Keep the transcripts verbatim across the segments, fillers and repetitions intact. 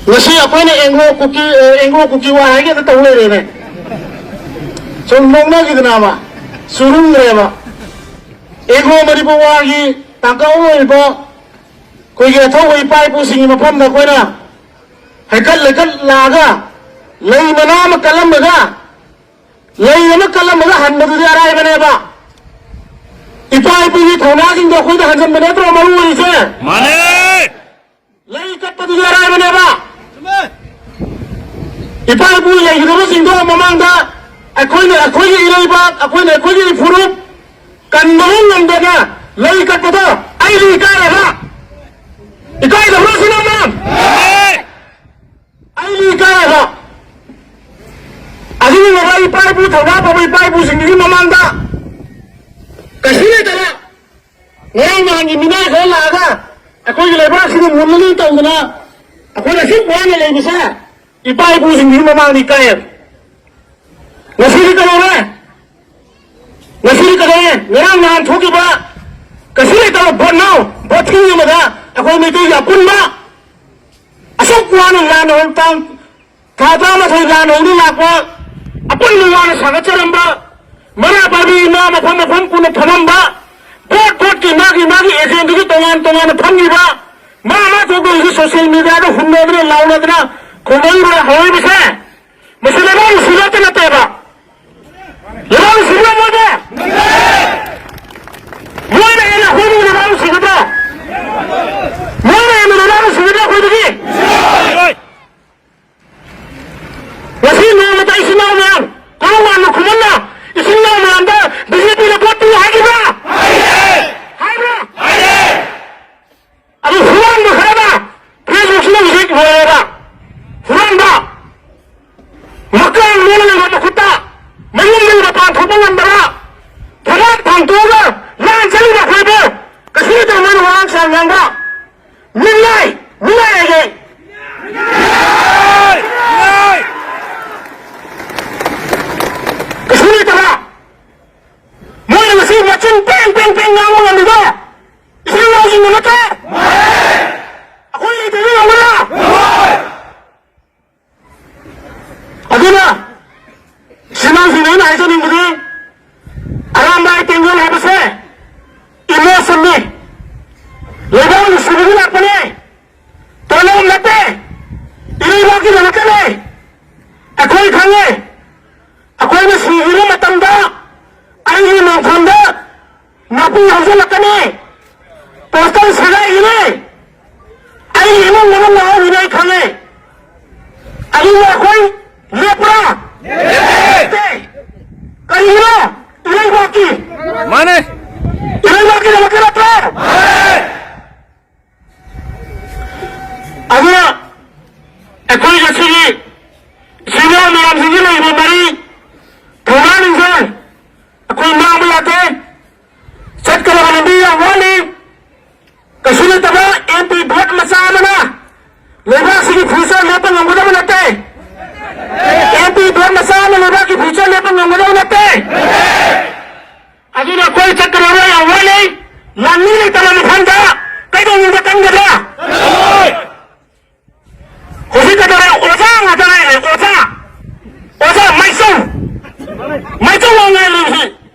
ꯉꯁꯤ ꯑꯩꯈꯣꯏꯅ ꯑꯦꯡꯒ꯭ꯂꯣ ꯀꯨꯀꯤ, ꯑꯦ, ꯑꯦꯡꯒ꯭ꯂꯣ ꯀꯨꯀꯤ ꯋꯥ ꯍꯥꯏꯒꯦꯅ ꯇꯧ ꯂꯩꯔꯦꯅꯦ꯫ ꯁꯨꯝ ꯅꯣꯛꯅꯈꯤꯗꯅꯕ ꯆꯨꯔꯨꯝꯈ꯭ꯔꯦꯕ꯫ ꯑꯦꯡꯒ꯭ꯂꯣ ꯃꯅꯤꯄꯨꯔ ꯋꯥꯒꯤ ꯇꯥꯡꯀꯛ ꯑꯃ ꯑꯣꯏꯔꯤꯕ ꯑꯩꯈꯣꯏꯒꯤ ꯑꯊꯧꯕ ꯏꯄꯥ ꯏꯄꯨꯁꯤꯡꯒꯤ ꯃꯐꯝꯗ ꯑꯩꯈꯣꯏꯅ ꯍꯩꯀꯠ ꯂꯩꯀꯠ ꯂꯥꯛꯑꯒ ꯂꯩ ꯃꯅꯥ ꯑꯃ ꯀꯠꯂꯝꯃꯒ ꯂꯩ ꯑꯃ ꯀꯠꯂꯝꯃꯒ ꯍꯟꯕꯗꯨꯗꯤ ꯑꯔꯥꯏꯕꯅꯦꯕ꯫ ꯏꯄꯥ ꯏꯄꯨꯒꯤ ꯊꯧꯅꯥꯁꯤꯡꯗꯣ ꯑꯩꯈꯣꯏꯗ ꯍꯟꯖꯟꯕ ꯅꯠꯇ꯭ꯔꯣ ꯃꯔꯨ ꯑꯣꯏꯔꯤꯁꯦ? ꯃꯥꯅꯦ꯫ ꯂꯩ ꯀꯠꯄꯗꯨꯗꯤ ꯑꯔꯥꯏꯕꯅꯦꯕ꯫ ꯏꯄꯥ ꯏꯄꯨ ꯂꯩꯈꯤꯗꯕꯁꯤꯡꯗꯣ ꯃꯃꯥꯡꯗ ꯑꯩꯈꯣꯏꯅ ꯑꯩꯈꯣꯏꯒꯤ ꯏꯔꯩꯕꯥꯛ, ꯑꯩꯈꯣꯏꯅ ꯑꯩꯈꯣꯏꯒꯤ ꯐꯨꯔꯨꯞ ꯀꯟꯕ ꯉꯝꯗꯅ ꯂꯩ ꯀꯠꯄꯗꯣ ꯑꯩꯗꯤ ꯏꯀꯥꯏꯔꯦꯕ꯫ ꯏꯀꯥꯏꯗꯕ꯭ꯔꯣ ꯁꯤꯅ? ꯑꯩꯗꯤ ꯏꯀꯥꯏꯔꯦꯕ꯫ ꯑꯗꯨꯒꯨꯝꯂꯕ ꯏꯄꯥ ꯏꯄꯨ ꯊꯧꯅꯥ ꯐꯕ ꯏꯄꯥ ꯏꯄꯨꯁꯤꯡꯗꯨꯒꯤ ꯃꯃꯥꯡꯗ ꯀꯩꯁꯨ ꯂꯩꯇꯕ ꯉꯔꯥꯡ ꯅꯍꯥꯟꯒꯤ ꯃꯤꯅꯥꯏ ꯈꯔ ꯂꯥꯛꯑꯒ ꯑꯩꯈꯣꯏꯒꯤ ꯂꯩꯕꯥꯛꯁꯤꯕꯨ ꯃꯨꯜꯂꯅꯤ ꯇꯧꯗꯅ ꯑꯩꯈꯣꯏꯅ ꯑꯁꯨꯛ ꯋꯥꯅ ꯂꯩꯕꯁꯦ ꯏꯄꯥ ꯏꯄꯨꯁꯤꯡꯒꯤ ꯃꯃꯥꯡꯗ ꯏꯀꯥꯏꯌꯦꯕ꯫ ꯉꯁꯤꯗꯤ ꯀꯩꯗꯧꯔꯦ? ꯉꯁꯤꯗꯤ ꯀꯩꯗꯧꯔꯦ? ꯉꯔꯥꯡ ꯅꯍꯥꯟ ꯊꯣꯛꯈꯤꯕ ꯀꯩꯁꯨ ꯂꯩꯇꯕ ꯚꯣꯠ ꯅꯥꯎ, ꯚꯣꯠ ꯊꯤꯡ ꯑꯃꯗ ꯑꯩꯈꯣꯏ ꯃꯩꯇꯩꯒꯤ ꯑꯄꯨꯟꯕ ꯑꯁꯨꯛ ꯋꯥꯅ ꯂꯥꯟ ꯍꯧꯔꯛꯇ ꯊꯥ ꯇꯔꯥꯃꯥꯊꯣꯏ ꯂꯥꯟ ꯍꯧꯗꯨꯅ ꯂꯥꯛꯄ ꯑꯄꯨꯟꯕ ꯋꯥꯅ ꯁꯥꯒꯠꯆꯔꯝꯕ ꯃꯔꯥ ꯄꯥꯏꯕꯤ ꯏꯃꯥ ꯃꯐꯝ ꯃꯐꯝ ꯄꯨꯟꯅ ꯐꯝꯃꯝꯕ ꯚꯣꯠ ꯚꯣꯠꯀꯤ ꯃꯥꯒꯤ ꯃꯥꯒꯤ ꯑꯦꯖꯦꯟꯗꯨꯒꯤ ꯇꯣꯉꯥꯟ ꯇꯣꯉꯥꯟꯅ ꯐꯝꯈꯤꯕ ꯃꯥ ꯃꯥ ꯊꯣꯛꯄ ꯍꯧꯖꯤꯛ ꯁꯣꯁꯤꯌꯦꯜ ꯃꯤꯗꯤꯌꯥꯗ ꯍꯨꯟꯅꯗꯅ ꯂꯥꯎꯅꯗꯅ ꯈꯨꯝꯍꯩꯕ ꯍꯧꯔꯤꯕꯁꯦ ꯃꯁꯤ ꯂꯩꯕꯥꯛ ꯅꯨꯡꯁꯤꯕ ꯅꯠꯇꯦꯕ꯫ ꯂꯩꯕꯥꯛ ꯅꯨꯡꯁꯤꯕ ꯃꯣꯏꯗ ꯃꯣꯏꯅ ꯍꯦꯟꯅ ꯑꯩꯈꯣꯏꯗꯒꯤ ꯂꯩꯕꯥꯛ ꯅꯨꯡꯁꯤꯒꯗ꯭ꯔꯣ? ꯃꯣꯏꯅ ꯍꯦꯟꯅ ꯂꯩꯕꯥꯛ ꯅꯨꯡꯁꯤꯒꯗ꯭ꯔꯣ ꯑꯩꯈꯣꯏꯗꯒꯤ? ꯉꯁꯤ ꯅꯣꯡꯃꯇ ꯏꯆꯤꯟ ꯏꯅꯥꯎ ꯃꯌꯥꯝ ꯀꯣꯔꯧ ꯋꯥꯡꯅ ꯈꯨꯃꯟꯅ ꯏꯆꯤꯟ ꯏꯅꯥꯎ ꯃꯌꯥꯝꯗ ꯕꯤ ꯖꯦ ꯄꯤꯗ ꯚꯣꯠ ꯄꯤꯌꯨ ꯍꯥꯏꯈꯤꯕ꯭ꯔꯥ? ꯍꯥꯏꯕ꯭ꯔꯥ? ꯑꯗꯨ ꯍꯨꯔꯥꯟꯕ ꯈꯔꯅ ꯐꯦꯁꯕꯨꯛꯁꯤꯗ ꯍꯧꯖꯤꯛ ꯂꯣꯏꯔꯦꯕ꯫ ꯍꯨꯔꯥꯟꯕ ꯃꯀꯥꯡ ꯂꯣꯟꯅ ꯂꯩꯕ ꯃꯈꯨꯠꯇ ꯃꯌꯨꯝꯗꯒꯤ ꯃꯄꯥꯟ ꯊꯣꯛꯄ ꯉꯝꯗꯕ ꯊꯣꯡꯒꯥꯟ ꯊꯥꯡꯇꯣꯛꯑꯒ ꯂꯥꯟ ꯆꯠꯂꯤꯕ ꯑꯩꯈꯣꯏꯕꯨ ꯀꯩꯁꯨ ꯂꯩꯇꯕ ꯃꯣꯏꯅ ꯋꯥꯉꯥꯡ ꯁꯉꯥꯡ ꯉꯥꯡꯕ ꯃꯤꯅꯥꯏ ꯃꯤꯅꯥꯏ ꯍꯥꯏꯒꯦ꯫ ꯀꯩꯁꯨ ꯂꯩꯇꯕ ꯃꯣꯏꯅ ꯉꯁꯤ ꯃꯆꯤꯟ ꯄꯦꯡ ꯄꯦꯡ ꯄꯦꯡ ꯉꯥꯡꯕ ꯉꯝꯃꯤꯗꯣ ꯏꯆꯤꯜ ꯏꯅꯥꯎꯁꯤꯡꯅ ꯅꯠꯇ꯭ꯔꯣ? ꯑꯩꯈꯣꯏ ꯂꯩꯇ꯭ꯔꯗꯤ ꯉꯝꯒꯗ꯭ꯔꯥ? ꯍꯥꯏꯖꯅꯤꯡꯕꯗꯤ, ꯑꯔꯥꯝꯕꯥꯏ ꯇꯦꯡꯒꯣꯜ ꯍꯥꯏꯕꯁꯦ ꯏꯃꯣꯁꯟꯅꯤ, ꯂꯩꯕꯥꯛ ꯅꯨꯡꯁꯤꯕꯒꯤ ꯂꯥꯛꯄꯅꯤ, ꯇꯣꯂꯣꯞ ꯅꯠꯇꯦ, ꯏꯔꯩꯕꯥꯛꯀꯤꯗꯃꯛꯇꯅꯦ꯫ ꯑꯩꯈꯣꯏ ꯈꯪꯉꯦ, ꯑꯩꯈꯣꯏꯅ ꯁꯤꯈꯤꯕ ꯃꯇꯝꯗ ꯑꯩꯒꯤ ꯃꯣꯡꯐꯝꯗ ꯅꯥꯄꯤ ꯍꯧꯖꯤꯜꯂꯛꯀꯅꯤ, ꯄꯣꯁꯇꯔ ꯁꯦꯒꯥꯏꯒꯅꯤ, ꯑꯩꯒꯤ ꯏꯃꯨꯡ ꯃꯅꯨꯡ ꯉꯥꯎꯔꯤꯅꯤ ꯑꯩ ꯈꯪꯉꯦ꯫ ꯑꯗꯨꯕꯨ ꯑꯩꯈꯣꯏ ꯂꯦꯞꯄ꯭ꯔꯥ? ꯂꯦꯞꯇꯦ꯫ ꯀꯔꯤꯒꯤꯅꯣ? ꯏꯔꯩꯕꯥꯛꯀꯤ, ꯃꯥꯅꯦ꯫ ꯏꯔꯩꯕꯥꯛꯀꯤꯗꯃꯛꯇ ꯅꯠꯇ꯭ꯔꯣ? ꯑꯗꯨꯅ ꯑꯩꯈꯣꯏ ꯉꯁꯤꯒꯤ ꯁꯤꯅꯤꯌꯔ ꯃꯌꯥꯝꯁꯤꯡꯒꯤ ꯂꯩꯔꯤꯕ ꯃꯔꯤ ꯊꯧꯔꯥꯡꯁꯤꯡꯁꯦ ꯑꯩꯈꯣꯏ ꯃꯥꯡꯕ ꯌꯥꯗꯦ꯫ ꯆꯠꯀꯗꯕ ꯂꯝꯕꯤ ꯌꯥꯝ ꯋꯥꯠꯂꯤ꯫ ꯀꯩꯁꯨ ꯅꯠꯇꯕ ꯑꯦꯝ ꯄꯤ ꯚꯣꯠ ꯃꯆꯥ ꯑꯃꯅ ꯂꯩꯕꯥꯛꯁꯤꯒꯤ ꯐ꯭ꯌꯨꯆꯔ ꯂꯦꯞꯄ ꯉꯝꯒꯗꯕ ꯅꯠꯇꯦ꯫ ꯑꯦꯝ ꯄꯤ ꯚꯣꯠ ꯃꯆꯥ ꯑꯃꯅ ꯂꯩꯕꯥꯛꯀꯤ ꯐ꯭ꯌꯨꯆꯔ ꯂꯦꯞꯄ ꯉꯝꯒꯗꯕ ꯅꯠꯇꯦ꯫ ꯑꯗꯨꯅ ꯑꯩꯈꯣꯏ ꯆꯠꯀꯗꯕ ꯌꯥꯝ ꯋꯥꯠꯂꯤ꯫ ꯂꯥꯟꯃꯤ ꯂꯩꯇꯕ ꯃꯐꯝꯗ ꯀꯩꯗꯧꯅꯨꯡꯗ ꯆꯪꯒꯗ꯭ꯔꯥ? ꯍꯧꯖꯤꯛ ꯀꯩꯗꯧꯔꯦ? ꯑꯣꯖꯥ ꯉꯥꯛꯇ ꯉꯥꯏꯔꯦ, ꯑꯣꯖꯥ꯫ ꯑꯣꯖꯥ ꯃꯥꯏꯆꯧ꯫ ꯃꯥꯏꯆꯧ ꯉꯥꯛ ꯉꯥꯏꯔꯦ ꯍꯧꯖꯤꯛ꯫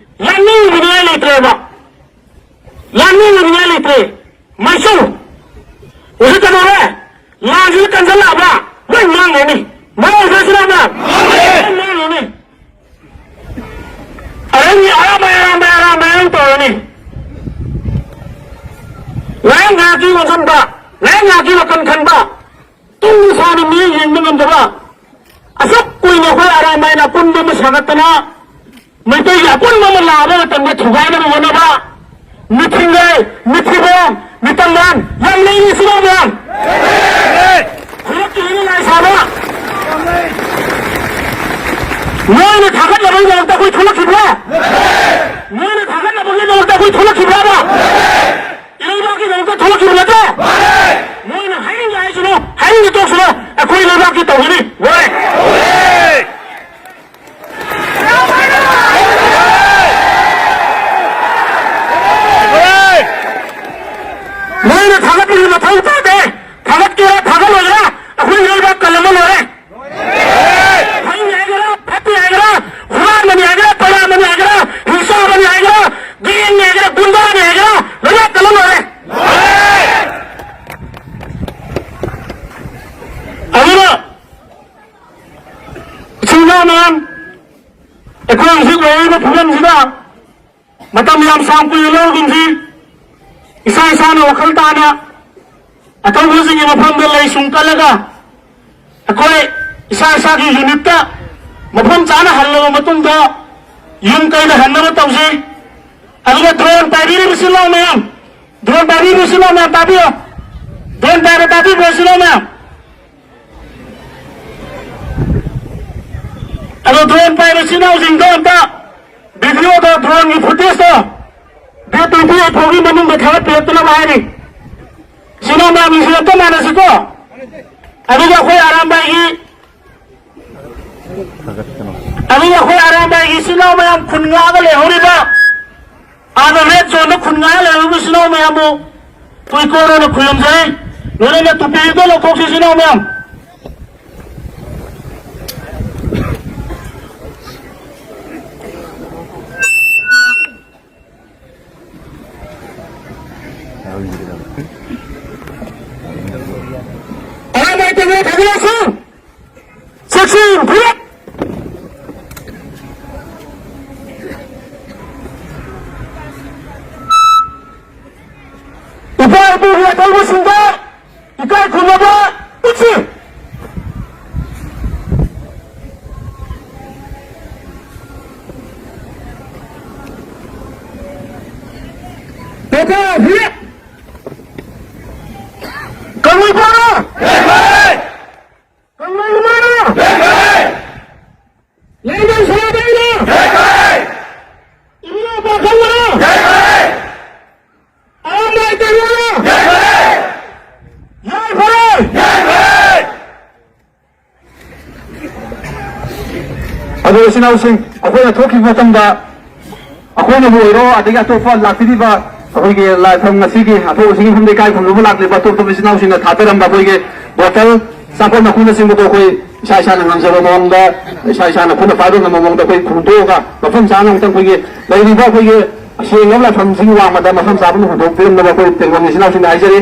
ꯂꯥꯟꯃꯤ ꯎꯕꯤꯅꯤꯡꯉꯥꯏ ꯂꯩꯇ꯭ꯔꯦꯕ꯫ ꯂꯥꯟꯃꯤ ꯎꯕꯤꯅꯤꯡꯉꯥꯏ ꯂꯩꯇ꯭ꯔꯦ꯫ ꯃꯥꯏꯆꯧ꯫ ꯍꯧꯖꯤꯛ ꯀꯩꯗꯧꯔꯦ? ꯂꯥꯟꯁꯤꯅ ꯀꯟꯁꯤꯜꯂꯛꯑꯕ ꯂꯣꯏ ꯃꯥꯡꯉꯅꯤ꯫ ꯃꯥꯡꯉꯣꯏꯗ꯭ꯔꯥ ꯁꯤꯅ? ꯂꯣꯏ ꯃꯥꯡꯉꯅꯤ꯫ ꯑꯗꯩꯗꯤ ꯑꯔꯥꯝꯕꯥꯏ, ꯑꯔꯥꯝꯕꯥꯏ, ꯑꯔꯥꯝꯕꯥꯏ ꯑꯗꯨꯝ ꯇꯧꯔꯅꯤ꯫ ꯉꯥꯏꯍꯥꯛ ꯉꯥꯏꯍꯥꯛꯀꯤ ꯋꯥꯈꯟꯕ, ꯉꯥꯏꯍꯥꯛ ꯉꯥꯏꯍꯥꯛꯀꯤ ꯋꯥꯈꯜ ꯈꯟꯕ, ꯇꯨꯡꯒꯤ ꯁꯥꯟꯅ ꯃꯤꯠꯌꯦꯡ ꯌꯦꯡꯕ ꯉꯝꯗꯕ, ꯑꯁꯨꯛ ꯀꯨꯏꯅ ꯑꯩꯈꯣꯏ ꯑꯔꯥꯝꯕꯥꯏꯅ ꯑꯄꯨꯟꯕ ꯑꯃ ꯁꯥꯒꯠꯇꯅ, ꯃꯩꯇꯩꯒꯤ ꯑꯄꯨꯟꯕ ꯑꯃ ꯂꯥꯛꯑꯕ ꯃꯇꯝꯗ ꯊꯨꯒꯥꯏꯅꯕ ꯍꯣꯠꯅꯕ, ꯃꯤꯊꯤꯡꯒꯩ, ꯃꯤꯊꯤꯕꯣꯡ, ꯃꯤꯇꯝꯕꯥꯟ ꯌꯥꯝ ꯂꯩꯔꯤ ꯁꯤꯐꯥꯎ ꯃꯌꯥꯝ꯫ ꯈꯨꯔꯛꯀꯤ ꯍꯦꯟꯅ ꯂꯥꯏ ꯁꯥꯕ꯫ ꯅꯣꯏꯅ ꯊꯥꯒꯠꯅꯕꯒꯤꯗꯃꯛꯇ ꯑꯩꯈꯣꯏ ꯊꯣꯛꯂꯛꯈꯤꯕ꯭ꯔꯣ? ꯅꯣꯏꯅ ꯊꯥꯒꯠꯅꯕꯒꯤꯗꯃꯛꯇ ꯑꯩꯈꯣꯏ ꯊꯣꯛꯂꯛꯈꯤꯕ꯭ꯔꯕ? ꯏꯔꯩꯕꯥꯛꯀꯤꯗꯃꯛꯇ ꯊꯣꯛꯂꯛꯈꯤꯕ ꯅꯠꯇ꯭ꯔꯣ? ꯅꯣꯏꯅ ꯍꯥꯏꯅꯤꯡꯕ ꯍꯥꯏꯁꯤꯅꯣ, ꯍꯥꯏꯅꯤꯡꯕ ꯇꯣꯛꯁꯤꯅꯣ, ꯑꯩꯈꯣꯏ ꯂꯩꯕꯥꯛꯀꯤ ꯇꯧꯒꯅꯤ꯫ ꯂꯣꯏꯔꯦ꯫ ꯅꯣꯏꯅ ꯊꯥꯒꯠꯄꯒꯤ ꯃꯊꯧ ꯇꯥꯗꯦ꯫ ꯊꯥꯒꯠꯀꯦꯔꯥ ꯊꯥꯒꯠꯂꯣꯏꯒꯦꯔꯥ ꯑꯩꯈꯣꯏ ꯂꯩꯕꯥꯛ ꯀꯜꯂꯝꯃ ꯂꯣꯏꯔꯦ꯫ ꯐꯩ ꯍꯥꯏꯒꯦꯔꯥ ꯐꯠꯇꯦ ꯍꯥꯏꯒꯦꯔꯥ ꯍꯨꯔꯥꯟꯕꯅꯤ ꯒꯨꯟꯗꯥꯅꯦ ꯍꯥꯏꯒꯦꯔꯥ? ꯂꯣꯏꯅ ꯀꯜꯂ ꯂꯣꯏꯔꯦ꯫ ꯑꯗꯨꯅ ꯏꯆꯤꯜ ꯏꯅꯥꯎ ꯃꯌꯥꯝ, ꯑꯩꯈꯣꯏ ꯍꯧꯖꯤꯛ ꯂꯩꯔꯤꯕ ꯐꯤꯕꯝꯁꯤꯗ ꯃꯇꯝ ꯌꯥꯝ ꯁꯥꯡ ꯀꯨꯏꯅ ꯂꯧꯔꯒꯨꯝꯁꯤ, ꯏꯁꯥ ꯏꯁꯥꯅ ꯋꯥꯈꯜ ꯇꯥꯅ ꯑꯊꯧꯕꯁꯤꯡꯒꯤ ꯃꯐꯝꯗ ꯂꯩ ꯁꯨꯡ ꯀꯠꯂꯒ ꯑꯩꯈꯣꯏ ꯏꯁꯥ ꯏꯁꯥꯒꯤ ꯌꯨꯅꯤꯠꯇ ꯃꯐꯝ ꯆꯥꯅ ꯍꯜꯂꯕ ꯃꯇꯨꯡꯗ ꯌꯨꯝ ꯀꯩꯗ ꯍꯟꯅꯕ ꯇꯧꯁꯤ꯫ ꯑꯗꯨꯒ ꯗ꯭ꯔꯣꯟ ꯄꯥꯏꯕꯤꯔꯤꯕ ꯏꯆꯤꯜ ꯏꯅꯥꯎ ꯃꯌꯥꯝ, ꯗ꯭ꯔꯣꯟ ꯄꯥꯏꯕꯤꯔꯤꯕ ꯏꯆꯤꯜ ꯏꯅꯥꯎ ꯃꯌꯥꯝ ꯇꯥꯕꯤꯌꯣ꯫ ꯗ꯭ꯔꯣꯟ ꯄꯥꯏꯕ ꯇꯥꯕꯤꯕ꯭ꯔꯣ ꯏꯆꯤꯜ ꯏꯅꯥꯎ ꯃꯌꯥꯝ? ꯑꯗꯣ ꯗ꯭ꯔꯣꯟ ꯄꯥꯏꯕ ꯏꯆꯤꯜ ꯏꯅꯥꯎꯁꯤꯡꯗꯣ ꯑꯝꯇ ꯚꯤꯗꯤꯑꯣꯗꯣ, ꯗ꯭ꯔꯣꯟꯒꯤ ꯐꯨꯇꯦꯖꯇꯣ ꯗꯦꯠ ꯇ꯭ꯋꯦꯟꯇꯤ ꯑꯩꯠ ꯐꯥꯎꯒꯤ ꯃꯅꯨꯡꯗ ꯊꯥꯒꯠꯄꯤꯔꯛꯇꯅꯕ ꯍꯥꯏꯔꯤ꯫ ꯏꯆꯤꯜ ꯏꯅꯥꯎ ꯃꯌꯥꯝꯒꯤꯁꯨ ꯑꯝꯇ ꯃꯥꯟꯅꯁꯤꯀꯣ꯫ ꯑꯗꯨꯒ ꯑꯩꯈꯣꯏ ꯑꯔꯥꯝꯕꯥꯏꯒꯤ, ꯑꯗꯨꯒ ꯑꯩꯈꯣꯏ ꯑꯔꯥꯝꯕꯥꯏꯒꯤ ꯏꯆꯤꯜ ꯏꯅꯥꯎ ꯃꯌꯥꯝ ꯈꯨꯟ ꯉꯥꯛꯑꯒ ꯂꯩꯍꯧꯔꯤꯕ, ꯑꯥꯗ ꯔꯦꯗ ꯖꯣꯟꯗ ꯈꯨꯟ ꯉꯥꯛꯑ ꯂꯩꯍꯧꯔꯤꯕ ꯏꯆꯤꯜ ꯏꯅꯥꯎ ꯃꯌꯥꯝꯕꯨ ꯇꯨꯏꯀꯣꯔꯣꯅ ꯈꯨꯔꯨꯝꯖꯔꯤ꯫ ꯂꯣꯏꯅꯅ ꯇꯨꯄꯤꯗꯣ ꯂꯧꯊꯣꯛꯁꯤ ꯏꯆꯤꯜ ꯏꯅꯥꯎ ꯃꯌꯥꯝ꯫ ꯑꯔꯥꯝꯕꯥꯏ ꯇꯦꯡꯅꯧ ꯊꯥꯡꯒꯠꯂꯁꯤ꯫ ꯆꯦꯛꯁꯤꯟ ꯐꯨꯔꯨꯞ! ꯏꯄꯥ ꯏꯄꯨꯒꯤ ꯑꯊꯧꯕꯁꯤꯡꯗ ꯏꯀꯥꯏ ꯈꯨꯝꯅꯕ ꯎꯠꯁꯤ꯫ ꯄꯦꯇꯥ ꯍꯨꯏꯌꯦ! ꯀꯪꯂꯩꯄꯥꯛꯅ! ꯀꯪꯂꯩ ꯏꯃꯥꯅ! ꯂꯩꯃꯔꯦꯟ ꯁꯅꯥꯃꯍꯤꯅ! ꯏꯕꯨꯙꯧ ꯄꯥꯈꯪꯕꯅ! ꯑꯔꯥꯝꯕꯥꯏ ꯇꯦꯡꯅꯧꯅ! ꯌꯥꯏꯐꯔꯦ! ꯑꯗꯨ ꯏꯆꯤꯟ ꯏꯅꯥꯎꯁꯤꯡ, ꯑꯩꯈꯣꯏꯅ ꯊꯣꯛꯈꯤꯕ ꯃꯇꯝꯗ ꯑꯩꯈꯣꯏꯅꯕꯨ ꯑꯣꯏꯔꯣ, ꯑꯗꯒꯤ ꯑꯇꯣꯞꯄ ꯂꯥꯛꯄꯤꯔꯤꯕ ꯑꯩꯈꯣꯏꯒꯤ ꯂꯥꯏꯐꯝ ꯉꯁꯤꯒꯤ ꯑꯊꯧꯕꯁꯤꯒꯤ ꯃꯐꯝꯗ ꯏꯀꯥꯏ ꯈꯨꯝꯅꯕ ꯂꯥꯛꯂꯤꯕ ꯑꯇꯣꯞꯄ ꯏꯆꯤꯟ ꯏꯅꯥꯎꯁꯤꯡꯅ ꯊꯥꯗꯔꯝꯕ ꯑꯩꯈꯣꯏꯒꯤ ꯕꯣꯇꯜ, ꯆꯥꯄꯣꯠ ꯃꯀꯨꯅꯆꯤꯡꯕꯗꯣ ꯑꯩꯈꯣꯏ ꯏꯁꯥ ꯏꯁꯥꯅ ꯉꯝꯖꯕ ꯃꯑꯣꯡꯗ, ꯏꯁꯥ ꯏꯁꯥꯅ ꯈꯨꯠꯅ ꯄꯥꯏꯕ ꯉꯝꯕ ꯃꯑꯣꯡꯗ ꯑꯩꯈꯣꯏ ꯈꯨꯟꯗꯣꯛꯑꯒ ꯃꯐꯝ ꯆꯥꯅ ꯑꯃꯨꯛꯇꯪ ꯑꯩꯈꯣꯏꯒꯤ ꯂꯩꯔꯤꯕ ꯑꯩꯈꯣꯏꯒꯤ ꯁꯦꯡꯂꯕ ꯂꯥꯏꯐꯝꯁꯤꯒꯤ ꯋꯥꯡꯃꯗ ꯃꯐꯝ ꯆꯥꯕ ꯑꯃ ꯍꯨꯟꯗꯣꯛꯄꯤꯔꯝꯅꯕ ꯑꯩꯈꯣꯏ ꯇꯦꯡꯒꯣꯜ ꯏꯆꯤꯜ ꯏꯅꯥꯎꯁꯤꯡꯗ ꯍꯥꯏꯖꯔꯤ꯫